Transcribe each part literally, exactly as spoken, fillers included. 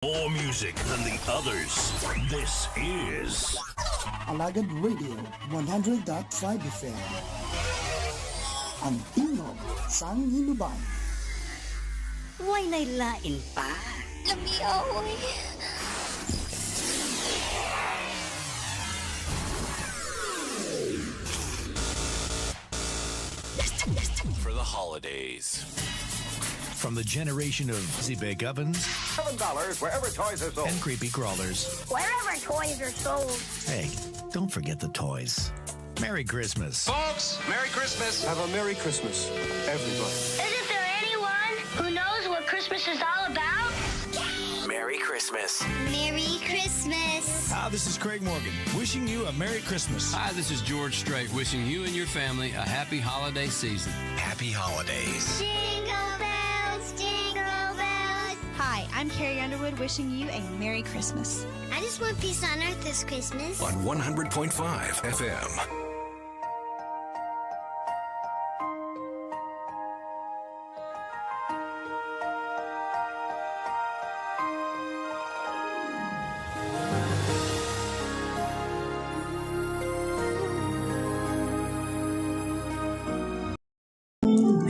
More music than the others. This is Alagad Radio one hundred dot five F M. Ang tingog sang hinubay. Way na'y lain pa. Lami, oy. For the holidays. From the generation of Zibeg ovens Seven dollars wherever toys are sold. And creepy crawlers. Wherever toys are sold. Hey, don't forget the toys. Merry Christmas. Folks, Merry Christmas. Have a Merry Christmas, everybody. Isn't there anyone who knows what Christmas is all about? Merry Christmas. Merry Christmas. Hi, this is Craig Morgan, wishing you a Merry Christmas. Hi, this is George Strait, wishing you and your family a happy holiday season. Happy holidays. Jingle bells, jingle bells. Hi, I'm Carrie Underwood, wishing you a Merry Christmas. I just want peace on earth this Christmas. On one hundred point five F M.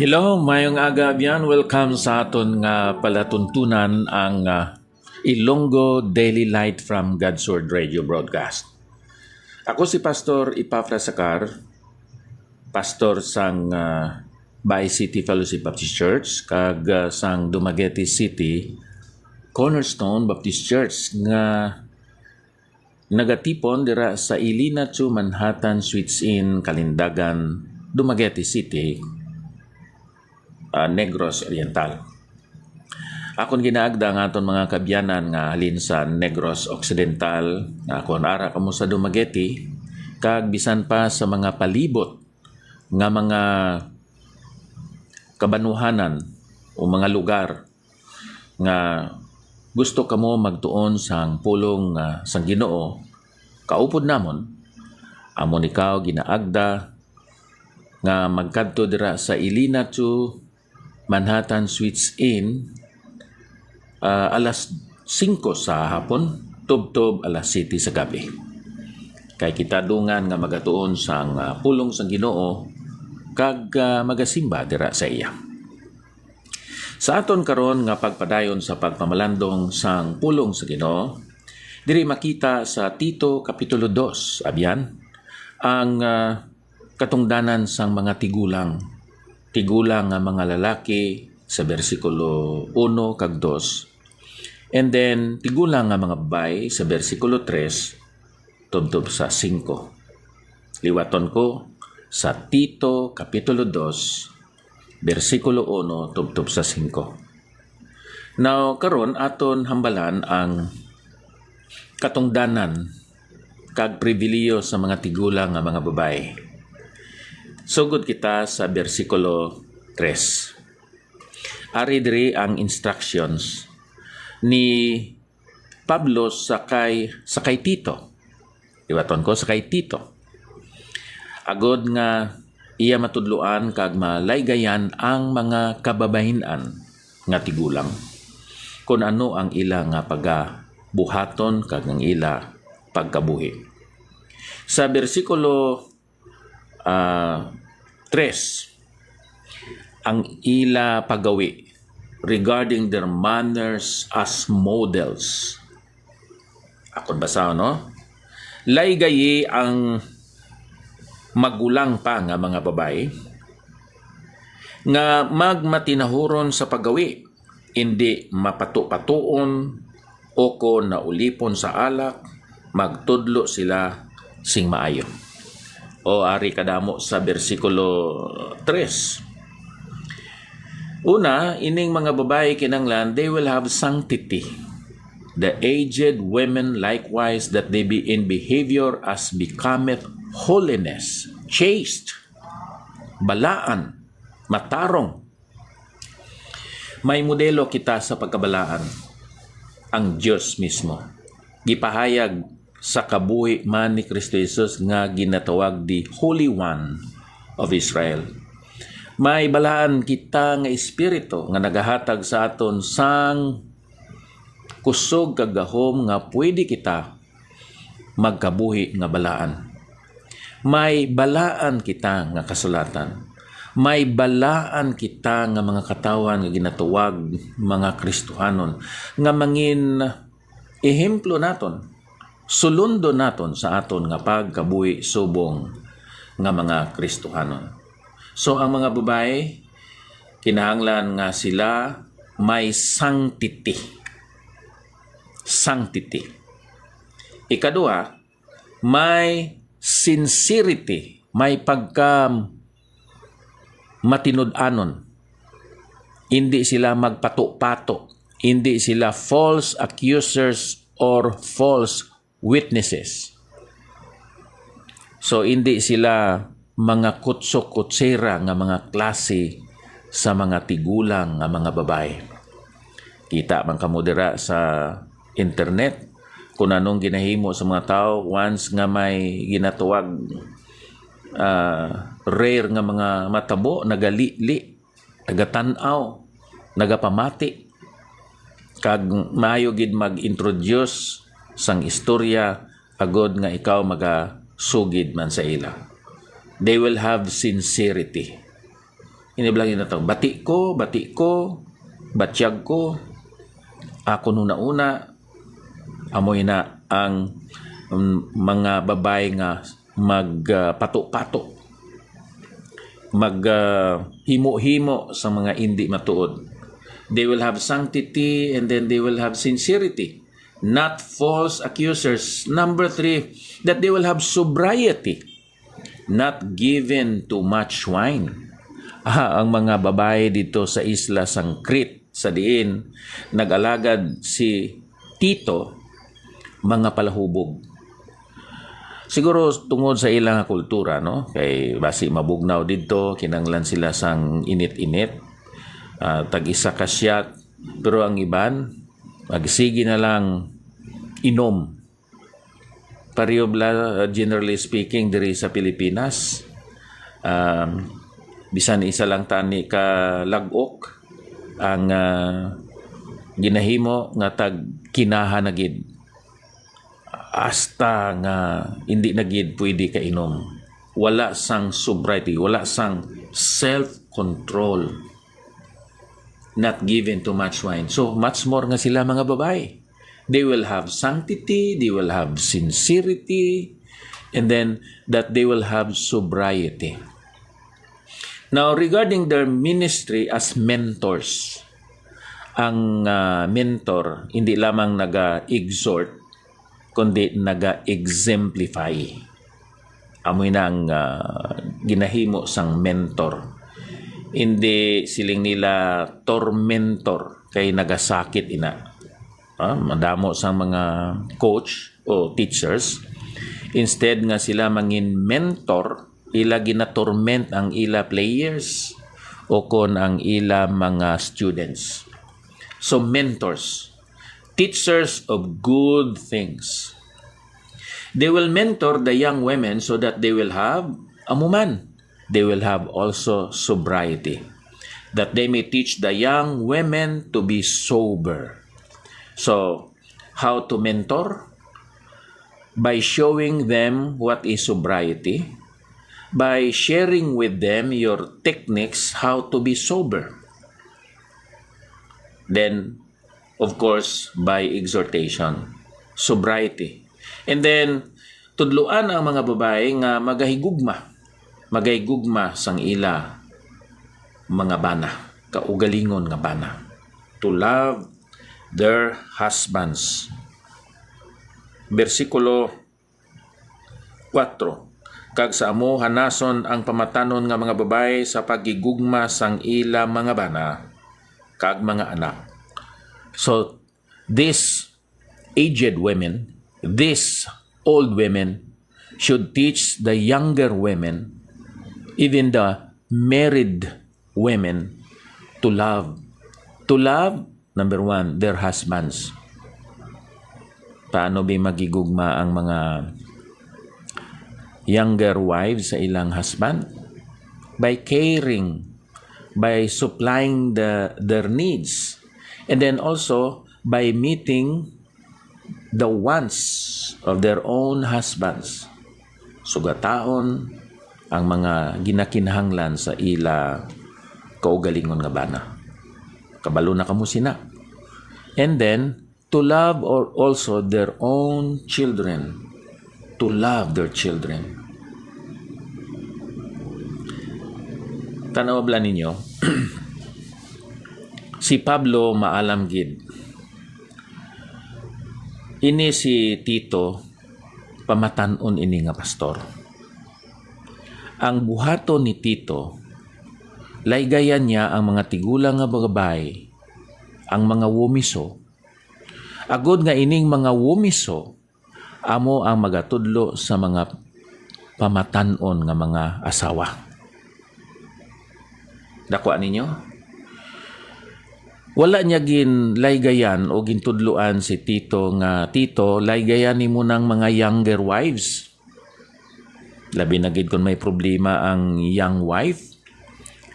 Hello, mayong aga, abyan. Welcome sa aton nga palatuntunan, ang, ah, Ilonggo Daily Light from God's Word Radio Broadcast. Ako si Pastor Epafras Sacar, pastor sang, ah, Bay City Fellowship Baptist Church kag, ah, sang Dumaguete City Cornerstone Baptist Church nga nagatipon dira sa Ilina Chu Manhattan Suites Inn, Kalindagan, Dumaguete City, ah, Negros Oriental. Akon ginaagda nga aton mga kabyanan nga halin sa Negros Occidental, nga kon ara kamo sa Dumaguete, kag bisan pa sa mga palibot nga mga kabanuhanan o mga lugar nga gusto kamo magtuon sang pulong, ah, sang Ginoo, kaupod namon, amon ikaw ginaagda nga magkadto dira sa Ilina Chu Manhattan Suites Inn, ah, alas singko sa hapon tubtob alas siyete sa gabi. Kay kita dungan nga magatuon sang, ah, pulong sang Ginoo kag, ah, magasimba dira sa iya. Sa aton karon nga pagpadayon sa pagpamalandong sang pulong sa Ginoo, diri makita sa Tito Kapitulo dos, abyan, ang, ah, katungdanan sang mga tigulang. Tigulang nga mga lalaki sa bersikulo uno kag dos, and then tigulang nga mga babayi sa bersikulo tres tubtob sa singko. Liwaton ko sa Tito Kapitulo dos, bersikulo uno tubtob sa singko. Now, karon aton hambalan ang katungdanan kag pribilihiyo sa mga tigulang nga mga babayi. Sugod kita sa bersikulo tres. Ari diri ang instructions ni Pablo sa kay, sa kay Tito. Liwaton ko, sa kay Tito. Agod nga iya matudloan kag malaygayan ang mga kababayin-an nga tigulang, kun ano ang ila nga pagabuhaton kag ang ila pagkabuhi. Sa bersikulo, ah, tres, ang ila paggawi regarding their manners as models. Akon basahon, no? Laygayi ang magulang pa nga mga babayi nga magmatinahuron sa paggawi, indi mapatupatuon o kon naulipon sa alak, magtudlo sila sing maayo. O, ari kadamo sa bersikulo tres. Una, ining mga babayi kinahanglan, they will have sanctity. The aged women likewise, that they be in behavior as becometh holiness, chaste, balaan, matarong. May modelo kita sa pagkabalaan, ang Dios mismo. Gipahayag sa kabuhi man ni Cristo Jesus nga ginatawag the Holy One of Israel. May balaan kita nga espiritu nga nagahatag sa aton sang kusog kag gahom nga pwede kita magkabuhi nga balaan. May balaan kita nga kasulatan. May balaan kita nga mga katawhan nga ginatawag mga Kristohanon, nga mangin ehemplo naton, sulundon naton sa aton nga pagkabuhi subong nga mga Kristohanon. So, ang mga babayi, kinahanglan nga sila may sanctity. Sanctity. Ikaduha, may sincerity, may pagka matinud-anon. Hindi sila magpato-pato. Hindi sila false accusers or false witnesses. So, hindi sila mga kutso-kutsera nga mga klase sa mga tigulang nga mga babayi. Kita man kamo dira sa internet kung anong ginahimo sa mga tawo once nga may ginatawag, ah, rare nga mga matabo, nagalili, nagatan-aw, nagapamati, kag maayo gid mag-introduce sang istorya agod nga ikaw magasugid man sa ila. They will have sincerity. Ini bala ginatawag, "Bati ko, bati ko, batyag ko, akon huna-una." Amo ina ang, um, mga babayi nga mag, ah, pato-pato, mag, ah, himo-himo sa mga indi matuod. They will have sanctity, and then they will have sincerity, not false accusers. Number three, that they will have sobriety, not given to much wine. Ah, ang mga babayi dito sa isla sang Crete, sa diin nag-alagad si Tito, mga palahubog. Siguro tungod sa ilang kultura, no? Kay basi mabugnaw didto, kinanglan sila sang init-init. Ah, tag-isa ka shot, pero ang iban, magsige na lang inom. Pareho bala, uh, generally speaking, diri sa Pilipinas, um, bisan isa lang tani ka lag-ok ang, uh, ginahimo nga tag kinaha na gid. Hasta nga hindi na gid pwede kainom. Wala sang sobriety, wala sang self-control. Not given to much wine. So, much more nga sila mga babayi. They will have sanctity, they will have sincerity, and then that they will have sobriety. Now, regarding their ministry as mentors, ang, ah, mentor hindi lamang naga-exhort, kundi naga-exemplify. Amo na ang, ah, ginahimo sang mentor. Hindi siling nila tormentor kay nagasakit ina. Ah, madamo sang mga coach o teachers, instead nga sila mangin mentor, ila ginatorment ang ila players o kon ang ila mga students. So, mentors, teachers of good things. They will mentor the young women so that they will have, amo man, they will have also sobriety, that they may teach the young women to be sober. So, how to mentor? By showing them what is sobriety, by sharing with them your techniques how to be sober. Then, of course, by exhortation, sobriety. And then, tudloan ang mga babayi nga magahigugma, magahigugma sang ila mga bana, kaugalingon nga bana, to love their husbands. Bersikulo kuwatro, "Kag sa amo hanason ang pamatanon nga mga babayi sa paghigugma sang ila mga bana kag mga anak." So, these aged women, these old women should teach the younger women, even the married women, to love. To love, number one, their husbands. Paano ba magigugma ang mga younger wives sa ilang husband? By caring, by supplying the, their needs. And then also, by meeting the wants of their own husbands. Sugataon ang mga ginakinahanglan sa ila kaugalingon nga bana. Kabalo na kamo sina. And then, to love or also their own children. To love their children. Tan-aw bala ninyo, si Pablo maalam gid. Ini si Tito, pamatan-on ini nga pastor. Ang buhaton ni Tito, laygayan niya ang mga tigulang nga babayi, ang mga womiso, agod nga ining mga womiso amo ang magatudlo sa mga pamatan-on nga mga asawa. Dakwa ninyo? Wala niya ginlaygayan o gintudloan si Tito nga, "Tito, laygayan nimo nang mga younger wives." Labi na gid kon may problema ang young wife,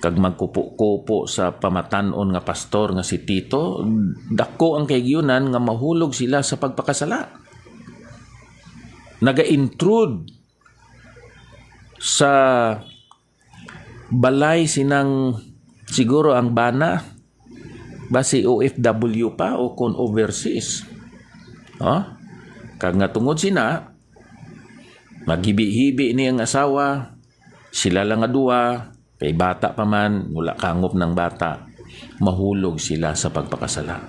kag magkupo-kupo sa pamatan-on nga pastor nga si Tito, dako ang kahigayonan nga mahulog sila sa pagpakasala. Naga-intrude sa balay sinang, siguro, ang bana, basi O F W pa o kon overseas. Oh? Kag nga tungod sina, maghibi-hibi ni ang asawa, sila lang nga duha, kay bata pa man, wala kangop ng bata, mahulog sila sa pagpakasala.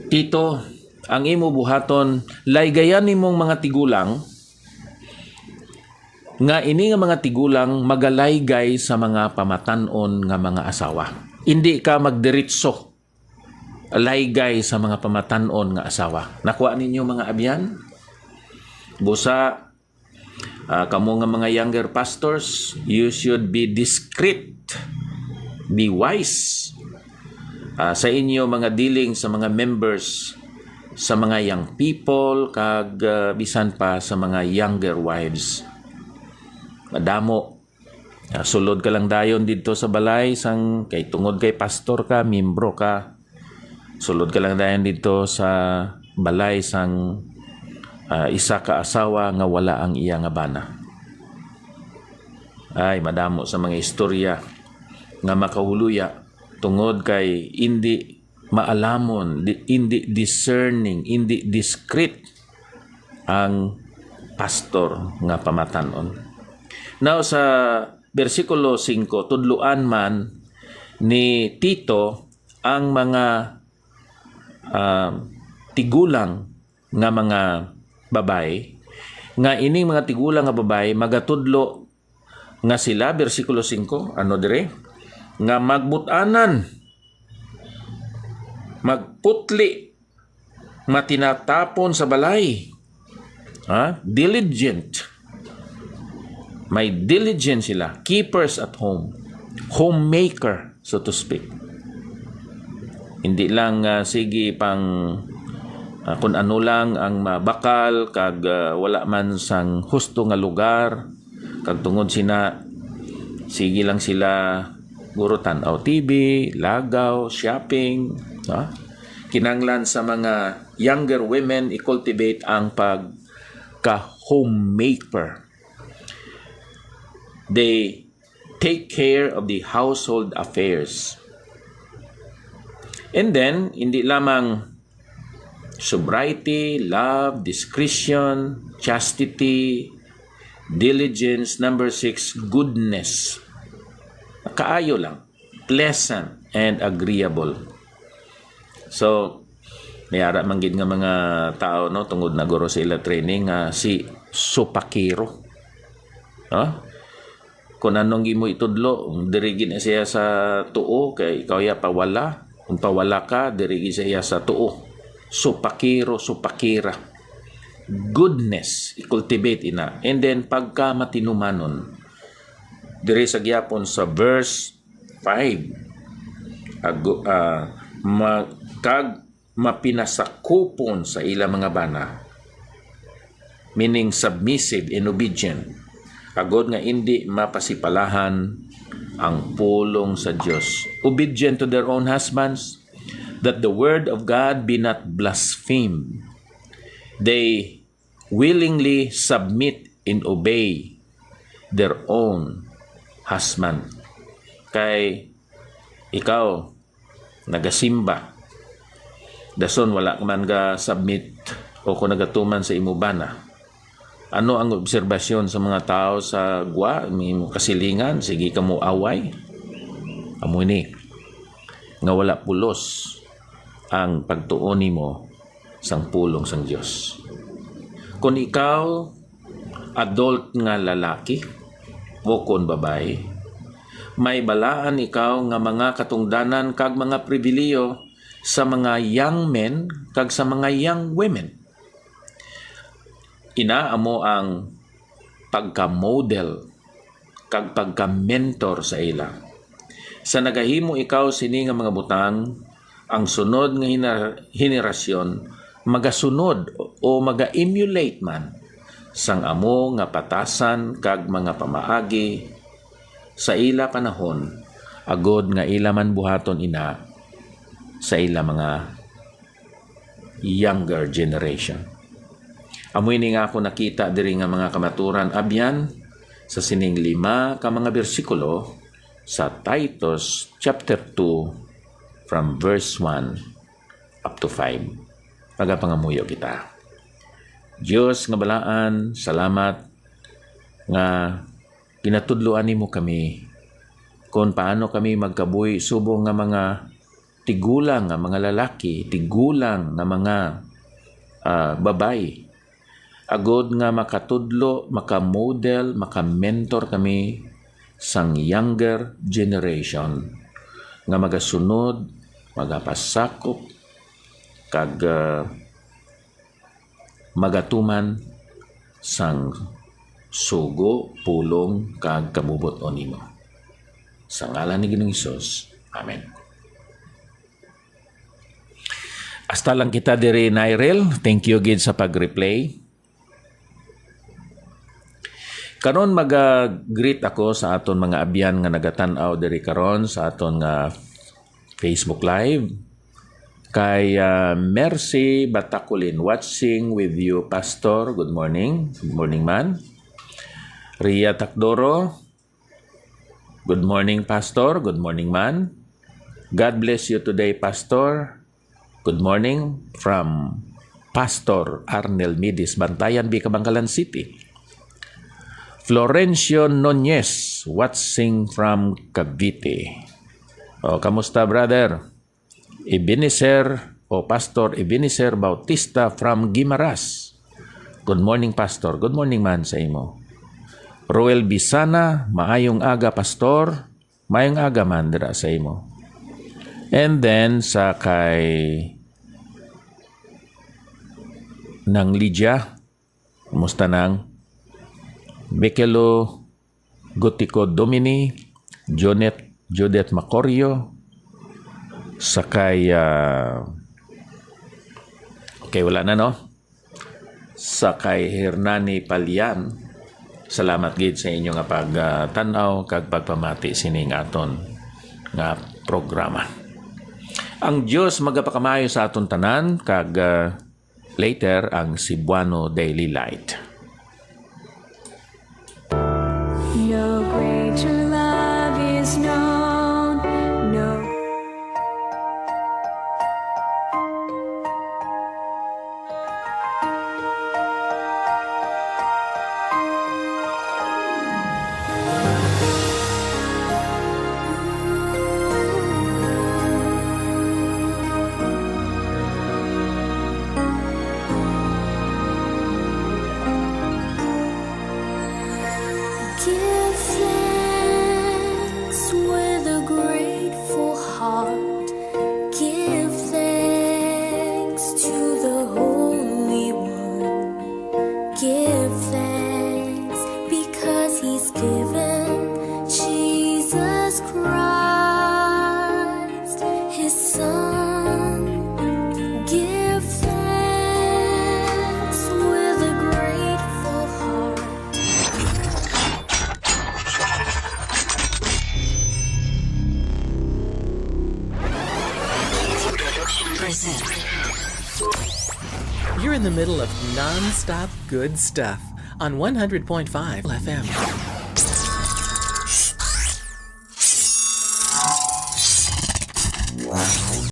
Tito, ang imo buhaton, laygayan nimong mga tigulang, nga ini nga mga tigulang magalaygay sa mga pamatan-on nga mga asawa. Indi ka magdiritso laygay sa mga pamatan-on nga asawa. Nakuha ninyo, mga abyan? Busa, ah, kamo nga mga younger pastors, you should be discreet, be wise, ah, sa inyo mga dealing sa mga members, sa mga young people, kag, ah, bisan pa sa mga younger wives. Madamo. Ah, sulod ka lang dayon didto sa balay sang, kay tungod kay pastor ka, miyembro ka. Sulod ka lang dayon didto sa balay sang, ah, isa ka asawa nga wala ang iya nga bana. Ay, madamo sa mga istorya nga makahuluya tungod kay indi maalamon, di, indi discerning, indi discreet ang pastor nga pamatan-on. Now, sa bersikulo singko, tudloan man ni Tito ang mga, ah, tigulang nga mga babayi, nga ining mga tigulang nga babayi magatudlo nga sila, bersikulo singko, ano dire? Nga magbut-anan, magputli, matinatapon sa balay. Ha? Diligent. May diligence sila. Keepers at home. Homemaker, so to speak. Hindi lang, ah, sige pang, ah, kun ano lang ang mabakal, kag, ah, wala man sang husto nga lugar, kag tungod sina, sige lang sila guro tan-aw T V, lagaw, shopping, no? Kinanglan sa mga younger women i-cultivate ang pagka-homemaker. They take care of the household affairs. And then, hindi lamang sobriety, love, discretion, chastity, diligence, number six, goodness. Kaayo lang, pleasant and agreeable. So, may ara man gid nga mga tao, no, tungod na guro sa ila training, nga si supakero. No? Kung anong imo itudlo, diri gid na siya sa tuo, kay ikaw ya pawala. Kung pawala ka, diri gid siya sa tuo. Supakero, supakera. Goodness, i-cultivate ina. And then, pagka matinumanon, diri sa gyapon sa verse five, ago, ah, ma-, kag mapinasakupon sa ila mga bana, meaning submissive and obedient, agod nga indi mapasipalahan ang pulong sa Dios. Obedient to their own husbands, that the word of God be not blasphemed. They willingly submit and obey their own husband. Kay ikaw, nagasimba, dason wala ka man ga-submit o kung nagatuman sa imo bana. Ano ang obserbasyon sa mga tao sa gwa, imo kasilingan? Sige kamo away. Amo ini, nga wala pulos ang pagtuon nimo sang pulong sang Dios. Kon ikaw, adult nga lalaki o kon babayi, may balaan ikaw nga mga katungdanan kag mga pribilihiyo sa mga young men kag sa mga young women. Ina amo ang pagka-model kag pagka-mentor sa ila. Sa nagahimo ikaw sini nga mga butang, ang sunod nga hina-, henerasyon magasunod o maga-emulate man sang amo nga patasan kag mga pamaagi sa ila panahon, agod nga ila man buhaton ina sa ila mga younger generation. Amo ini nga ako nakita diri nga mga kamaturan, abyan sa sining lima ka mga bersikulo sa Titus chapter two, from verse one up to five. Magapangamuyo kita. Dios nga balaan, salamat nga ginatudloan nimo kami kon paano kami magkabuhi subong nga mga tigulang nga mga lalaki, tigulang nga mga, ah, babayi, agod nga makatudlo, makamodel, makamentor kami sang younger generation nga magasunod, magapasakop, kag, ah, magatuman sang sugo, pulong, kag kabubot-on nimo. Sa ngalan ni Ginoong Hesus, amen. Hasta lang kita diri, Nyril. Thank you gid sa pag-replay. Karon, maga-greet ako sa aton mga abyan nga nagatan-aw diri karon sa aton nga Facebook Live. Kay, ah, Mercy Bataculin, watching with you, Pastor. Good morning. Good morning, man. Ria Takdoro, good morning, Pastor. Good morning, man. God bless you today, Pastor. Good morning from Pastor Arnel Midis, Bantayan B, Kabankalan City. Florencio Nunez, watching from Cavite. Oh, kamusta, brother? Ebenezer, o Pastor Ebenezer Bautista from Guimaras. Good morning, Pastor. Good morning man sa imo. Roel Bisana, maayong aga, Pastor. Maayong aga man dira sa imo. And then sa kay Nang Lydia, kumusta, Nang? Bekelo Gutico Domini, Jonet, Judith Macorio, sa kay, ah, okay, wala na, no? Sa kay Hernani Palian, salamat gid sa inyo nga pag, ah, tan-aw kag pagpamati sining aton nga programa. Ang Dios magapakamaayo sa aton tanan, kag, ah, later ang Cebuano Daily Light. No greater love is known, no You're in the middle of non-stop good stuff on one hundred point five F M.